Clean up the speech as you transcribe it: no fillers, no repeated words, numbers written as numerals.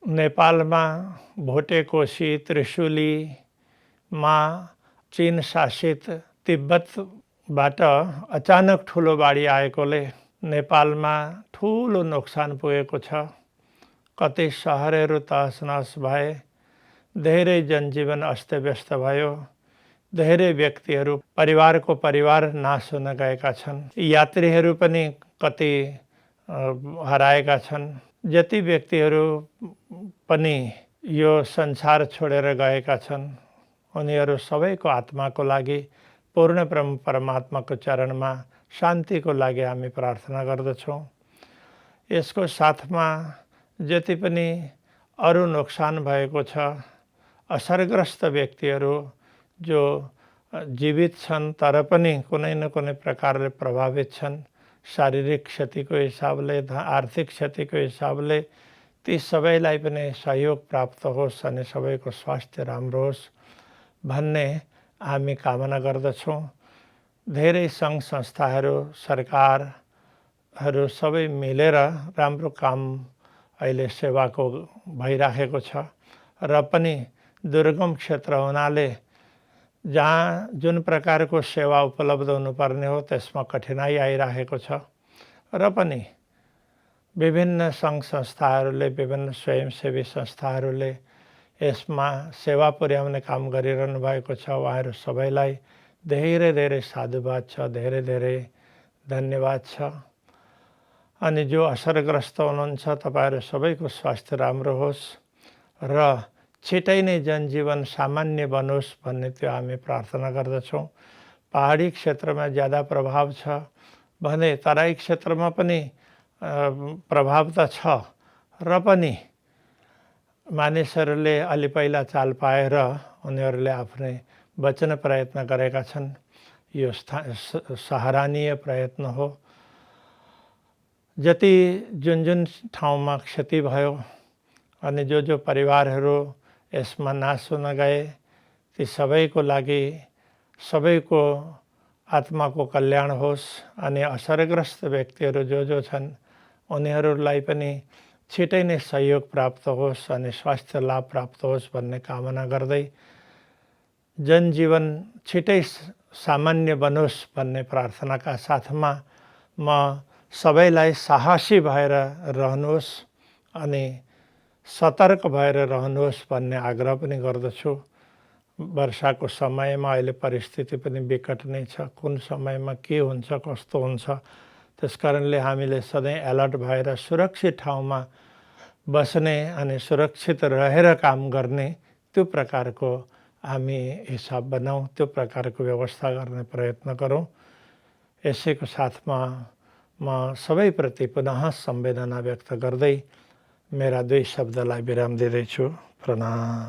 नेपालमा भोटे कोशी त्रिशुलीमा चीन शासित तिब्बतबाट अचानक ठुलो बाढी आएकोले नेपालमा ठुलो नोक्सान पुगेको छ। कतै सहरहरू तहस-नहस भए, धेरै जनजीवन अस्तव्यस्त भयो, धेरै व्यक्तिहरू परिवार नाश हुन गएका छन्। यात्रीहरू पनि कति हराएका छन्। जति व्यक्तिहरू पनि यो संसार छोडेर गएका छन्, उनीहरू सबैको आत्माको लागि पूर्ण ब्रह्म परमात्माको चरणमा शान्तिको लागि हामी प्रार्थना गर्दछौँ। यसको साथमा जति पनि अरू नोक्सान भएको छ, असरग्रस्त व्यक्तिहरू जो जीवित छन् तर पनि कुनै न कुनै प्रकारले प्रभावित छन्, शारीरिक क्षतिको हिसाबले, आर्थिक क्षतिको हिसाबले, ती सबैलाई पनि सहयोग प्राप्त होस् अनि सबैको स्वास्थ्य राम्रो होस् भन्ने हामी कामना गर्दछौँ। धेरै सङ्घ संस्थाहरू, सरकारहरू सबै मिलेर राम्रो काम अहिले सेवाको भइराखेको छ र पनि दुर्गम क्षेत्र हुनाले जहाँ जुन प्रकारको सेवा उपलब्ध हुनुपर्ने हो त्यसमा कठिनाई आइरहेको छ र पनि विभिन्न सङ्घ संस्थाहरूले, विभिन्न स्वयंसेवी संस्थाहरूले यसमा सेवा पुर्याउने काम गरिरहनु भएको छ। उहाँहरू सबैलाई धेरै धेरै साधुवाद छ, धेरै धेरै धन्यवाद छ। अनि जो असरग्रस्त हुनुहुन्छ तपाईँहरू सबैको स्वास्थ्य राम्रो होस् र छिटै नै जनजीवन सामान्य बनोस् भन्ने त्यो हामी प्रार्थना गर्दछौँ। पहाडी क्षेत्रमा ज्यादा प्रभाव छ भने तराई क्षेत्रमा पनि प्रभाव त छ र पनि मानिसहरूले अलि पहिला चाल पाएर उनीहरूले आफ्नै बच्न प्रयत्न गरेका छन्। यो सराहनीय प्रयत्न हो। जति जुन ठाउँमा क्षति भयो अनि जो परिवारहरू यसमा नाश हुन गए, ती सबैको लागि सबैको आत्माको कल्याण होस् अनि असरग्रस्त व्यक्तिहरू जो छन् उनीहरूलाई पनि छिटै नै सहयोग प्राप्त होस् अनि स्वास्थ्य लाभ प्राप्त होस् भन्ने कामना गर्दै जनजीवन छिटै सामान्य बनोस् भन्ने प्रार्थनाका साथमा म सबैलाई साहसी भएर रहनुहोस् अनि सतर्क भएर रहनुहोस् भन्ने आग्रह पनि गर्दछु। वर्षाको समयमा अहिले परिस्थिति पनि विकट नै छ। कुन समयमा के हुन्छ, कस्तो हुन्छ, त्यसकारणले हामीले सधैँ अलर्ट भएर सुरक्षित ठाउँमा बस्ने अनि सुरक्षित रहेर काम गर्ने त्यो प्रकारको हामी हिसाब बनाऊँ, त्यो प्रकारको व्यवस्था गर्ने प्रयत्न गरौँ। यसैको साथमा म सबैप्रति पुनः संवेदना व्यक्त गर्दै मेरा दुई शब्दलाई विराम दिँदैछु। प्रणाम।